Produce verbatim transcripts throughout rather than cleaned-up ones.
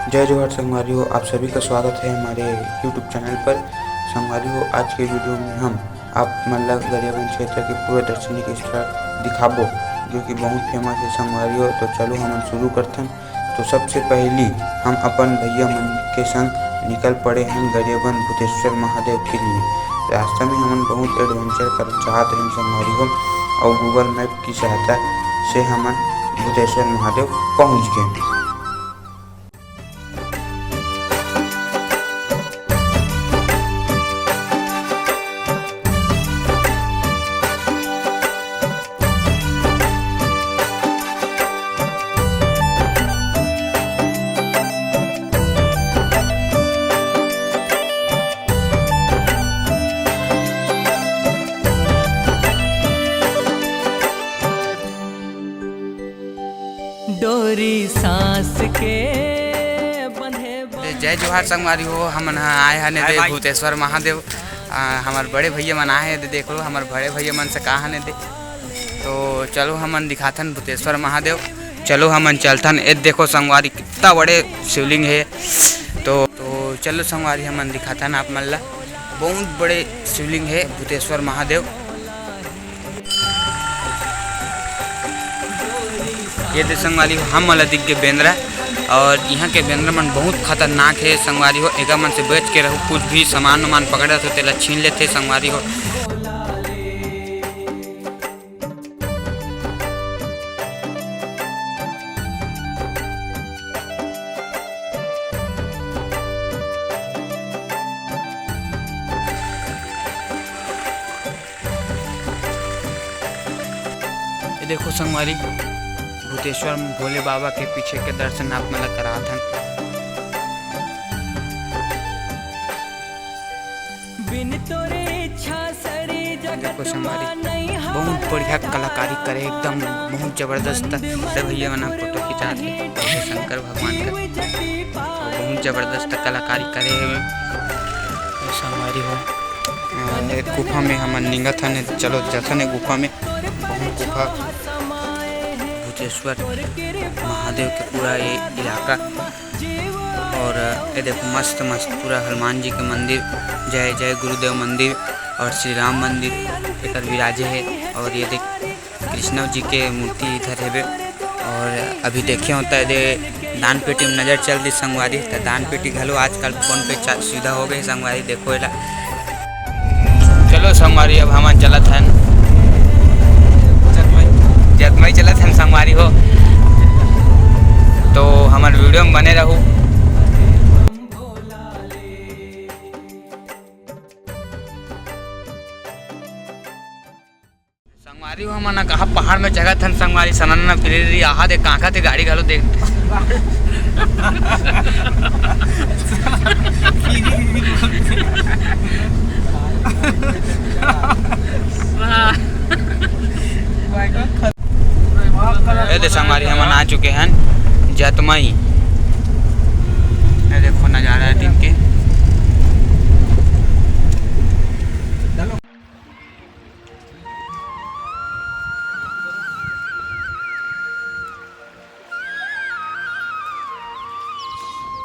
जय जोहार संगवारी हो, आप सभी का स्वागत है हमारे YouTube चैनल पर। संगवारी हो, आज के वीडियो में हम आप मन ला गरियाबंद क्षेत्र के पूरा दर्शनीय स्थल दिखाबो, जो कि बहुत फेमस है संगवारी हो। तो चलो हमन शुरू करथन। तो सबसे पहली हम अपन भैया मन के संग निकल पड़े हैं गरियाबंद भूतेश्वर महादेव के लिए। रास्ता में हमन बहुत एडवेंचर कर चाहत रहे संगवारी हो, और Google मैप की सहायता से हमन भूतेश्वर महादेव पहुंच गए। डोरी सांस के बंधे। जय जोहार संगवारी हो, हमन ह आए हन एदे भूतेश्वर महादेव। आ, हमर बड़े भैया मन आए हे एदे, देख लो हमर बड़े भैया मन से का हन एदे। तो चलो हमन दिखाथन भूतेश्वर महादेव। चलो हमन चलथन। एदे देखो संगवारी, कितना बड़े शिवलिंग है। तो, तो चलो संगवारी, हमन दिखाथन आप मन ला। बहुत बड़े शिवलिंग है भूतेश्वर महादेव। ये दे संगवारी, हम वाला दिख गए बेंदरा, और यहाँ के बेंदरा मन बहुत खतरनाक है संगवारी हो। एकर मन से बच के रहो, कुछ भी सामान वामान पकड़त हो तेला छीन लेथे संगवारी हो। ये देखो संगवारी, भूतेश्वर भोले बाबा के पीछे के दर्शन आप मन ला करात हन। बिन तोरे इच्छा सरी जगत देखो संगवारी, बहुत बढ़िया कलाकारी करे, एकदम बहुत जबरदस्त। सब भैया मन फोटो खिंचात हे शंकर भगवान का, बहुत जबरदस्त कलाकारी करे हे संगवारी हो। अ, एक गुफा में हमन निंगत हन, चलो जथन एक गुफा में। बहुत गुफा, भूतेश्वर महादेव के पूरा ये इलाका। और ये देखो मस्त मस्त पूरा हनुमान जी के मंदिर, जय जय गुरुदेव मंदिर और श्री राम मंदिर एकर विराजे है। और ये देख कृष्ण जी के मूर्ति इधर हेबे। और अभी देखे होता है दे दान पेटी में नजर चल दी संगवारी, तो दान पेटी घलो आजकल फोन पे चा-, सुविधा हो गई संगवारी। देखो एला, चलो संगवारी, अब हमन चलत हन जतमई, जतमई चलत हन संगवारी हो, तो हमर वीडियो में बने रहू। संगवारी हो, हमन ह कहाँ पहाड़ में चघत हन संगवारी, सनन्ना पिरी आहा दे कांखा ते गाड़ी घलो देख। ये दे संगवारी, हमन आ चुके हन जतमई। ये देखो नजारा है दिन के।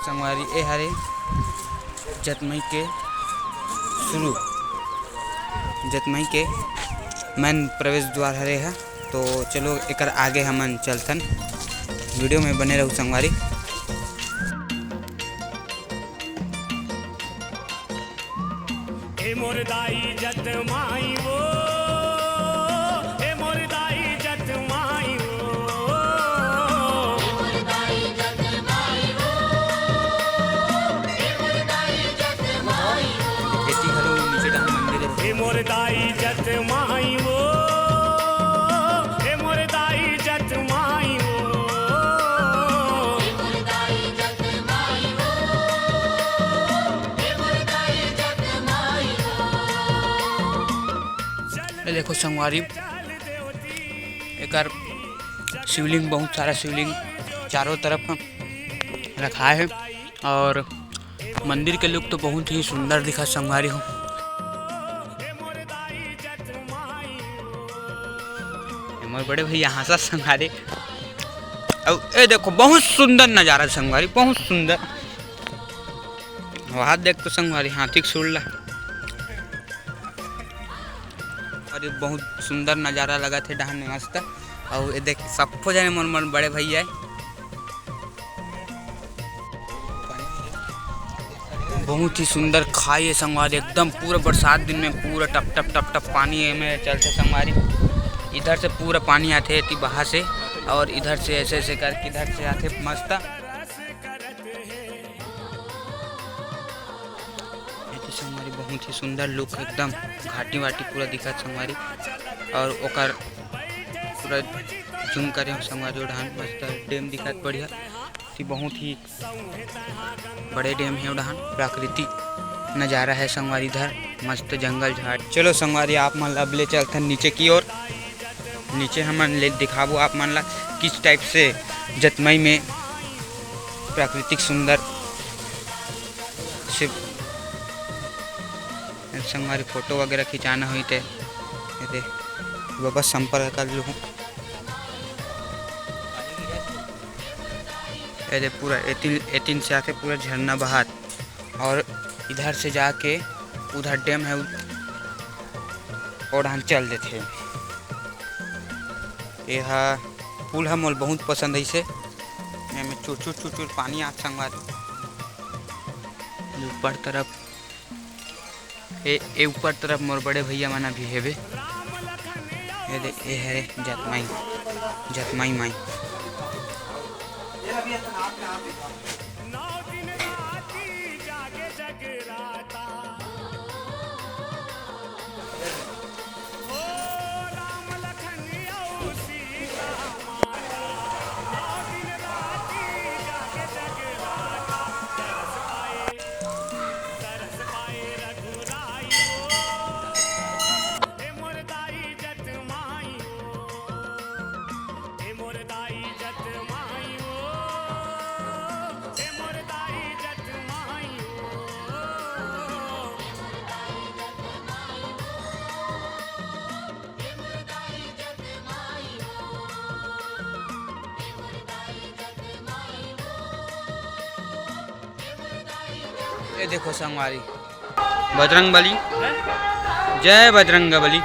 संगवारी, ए हरे जतमई के शुरू, जतमई के main प्रवेश द्वार हरे ह। तो चलो एकर आगे हमन चलथन, वीडियो में बने रहू संगवारी। ए मोर दाई जतमई वो, ए मोर दाई जतमई वो। एती घलो नीचे डहार मंदिर हे। ए मोर दाई जतमई वो, ए मोर दाई जतमई वो। ये देखो संगवारी, एकर शिवलिंग, बहुत सारा शिवलिंग चारों तरफ रखा है और मंदिर के look तो बहुत ही सुंदर दिखा संगवारी हो। हमर बड़े भैया हंसा संगवारी। अब ए देखो, बहुत सुंदर नजारा संगवारी, बहुत सुंदर। वहाँ देख तो संगवारी, हाथी के सूंड ला। अउ ये बहुत सुंदर नजारा लगत हे डहान में मस्त। अउ ये देख, सबो जने मोर, मोर बड़े भैया हे। बहुत ही सुंदर खाई हे संगवारी, एकदम पूरा बरसात दिन में पूरा टप टप टप टप पानी एमे चलथे संगवारी। इधर से पूरा पानी आथे एती बहा से, अउ इधर से ऐसे ऐसे करके इधर से आथे मस्त। एती संगवारी बहुत ही सुंदर लुक, एकदम घाटी वाटी पूरा दिखत संगवारी। अउ ओकर पूरा जूम करे हो संगवारी, ओ डहान मस्त डैम दिखत बढ़िया। एती बहुत ही बड़े डैम हे ओ डहान, प्राकृतिक नजारा हे संगवारी इधर, मस्त जंगल झाड़। चलो संगवारी, आप मन ला अब ले चलथन नीचे की ओर। नीचे हमन ले दिखाबो आप मन ला किस टाइप से जतमई में प्राकृतिक सुंदर से संगवारी फोटो वगैरह खिंचाना होही ते एदे बबा संपर्क कर लूँ। एदे पूरा एतिन, एतिन से आके पूरा झरना बहात अउ इधर से जाके उधर डैम हे, ओ डहान चल देथे। एहा पुल ह मोला बहुत पसंद आइसे, एमे चुरचुर चुरचुर पानी आत संगवारी। ऊपर तरफ ए, ए ऊपर तरफ मोर बड़े भैया मन अभी हेबे। एदे, ए हरे जतमई, जतमई माई। ए देखो संगवारी, बजरंग बली, जय बजरंग बली।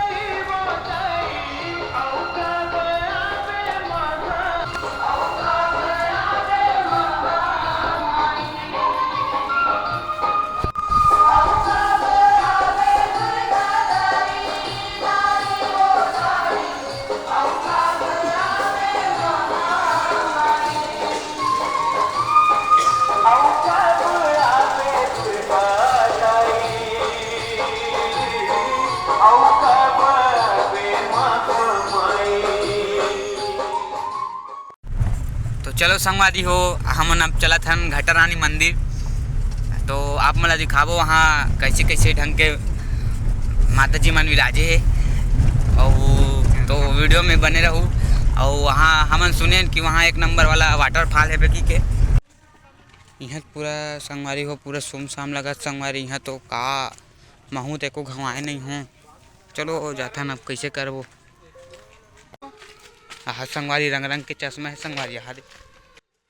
तो चलो संगवारी हो, हमन अब चलत हन घटा रानी मंदिर। तो आप मन ला दिखाबो वहाँ कैसे कैसे ढंग के माता जी मन विराजे हे। अउ तो वीडियो में बने रहू। अउ वहाँ हमन सुने हन कि वहाँ एक नंबर वाला वाटरफॉल हे बेकी के। इहाँ पूरा संगवारी हो, पूरा सुमसाम लगत संगवारी। इहाँ तो का महूँ त एको घंव आए नइ हों। चलो जाथन, अब कैसे करबो। आहा संगवारी, रंग रंग के चश्मा हे संगवारी, आहा दे।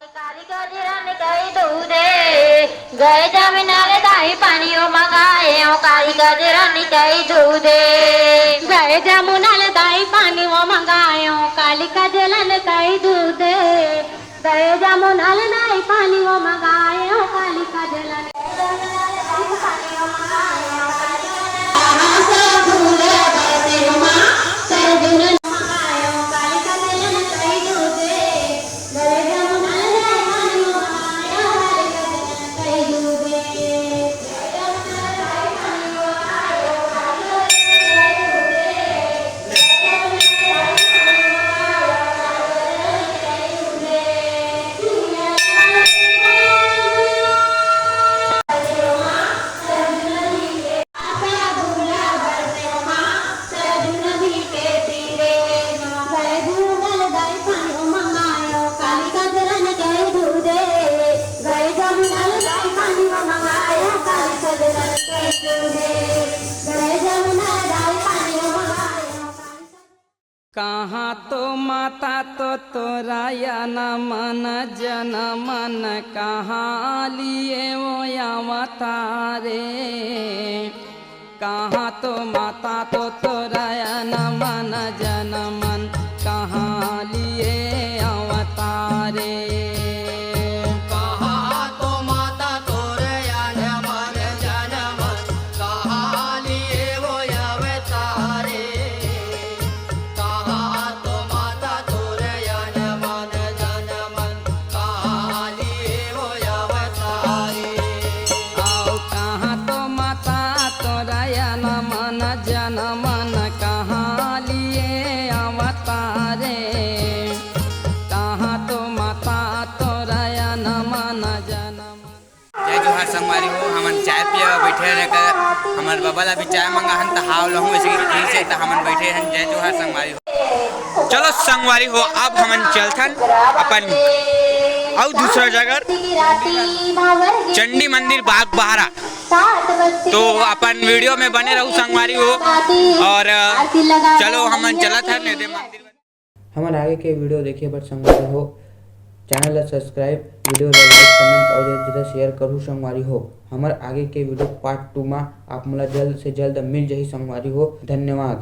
काली कजरन कई दूधे, गए जमुना ले दाई पानी ओ मंगाए ओ, काली कजरन कई दूधे। गए जमुना ले दाई पानी ओ मंगाए ओ, काली कजरन कई दूधे। गए जमुना ले दाई पानी ओ मंगाए ओ, काली कजरन। कहाँ तो माता तो तोरा या न मन जनमन, कहाँ लिए वो अवतारे। कहाँ तो माता तो तोरा या न मन जनमन, कहाँ लिए अवतारे। कहाँ तो माता तोरा या न मन जनमन, कहाँ लिए वो अवतारे। कहाँ तो माता तोर अन मन जनमन, कहाँ लिए वो अवतारे। आओ कहाँ तो माता तोर अन मन जनमन, कहाँ लिए अवतारे। कहाँ तो माता तोर अन मन जनमन। जय जोहार संगवारी हो, हमन चाय पिए बर बैठे हन, एकर हमर बबा ला भी चाय मंगा हन, त हाव लहूं, ऐसे कि फिर से त हमन बैठे हन। जय जोहार संगवारी हो। चलो संगवारी हो, अब हमन चलथन अपन अउ दूसरा जगह, चंडी मंदिर बागबाहरा। तो अपन वीडियो में बने रहू संगवारी हो, और चलो हमन चलत हन एदे मंदिर। हमर आगे के वीडियो देखे बर संगवारी हो, चैनल ला सब्सक्राइब, वीडियो ला लाइक, कमेंट और ज्यादा से ज्यादा शेयर करहु संगवारी हो। हमर आगे के वीडियो पार्ट टू मा आप मोला जल्द से जल्द मिल जाही संगवारी हो। धन्यवाद।